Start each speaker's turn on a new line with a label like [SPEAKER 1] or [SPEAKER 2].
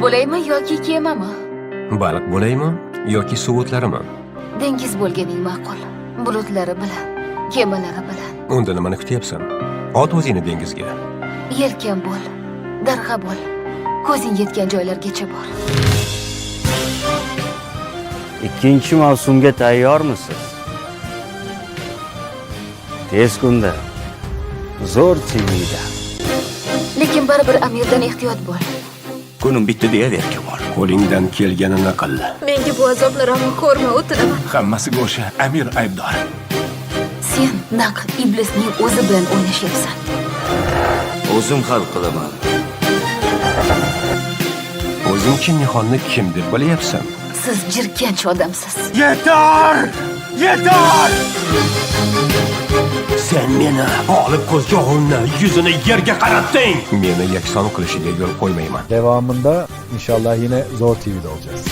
[SPEAKER 1] Bo'laymi yoki kemami?
[SPEAKER 2] Baliq bo'laymi yoki suv o'tlarimi?
[SPEAKER 1] Dengiz bo'lganing ma'qul. Bulutlari bilan, kemalari bilan.
[SPEAKER 2] Unda nimani kutyapsan? Ot o'zingni dengizga.
[SPEAKER 1] Yelkan bo'l, darg'a bo'l. Ko'zing yetgan joylargacha bor.
[SPEAKER 3] Ikkinchi mavsumga tayyormisiz? Tez kunda Zo'r TVda.
[SPEAKER 1] Lekin baribir Amirdan ehtiyot bo'l.
[SPEAKER 4] Kunim bitdi deyaver, Kamol.
[SPEAKER 2] Qo'lingdan kelganini qil.
[SPEAKER 5] Menga bu azobni ravo ko'rma, o'tinaman.
[SPEAKER 6] Hammasiga o'sha Amir aybdor.
[SPEAKER 1] Sen naq iblisning o'zi bilan o'ynashyapsan.
[SPEAKER 4] O'zim hal qilaman.
[SPEAKER 2] O'zingchi Nihonni kim deb bilyapsan?
[SPEAKER 1] Siz jirkanch odamsiz.
[SPEAKER 2] Yetar! Yetar! Sen meni olib ko'z yog'imni yuzini yerga qaratding. Meni yakson qilishiga yo'l qo'ymayman.
[SPEAKER 7] Devamında inşallah yine Zor TV'de olacağız.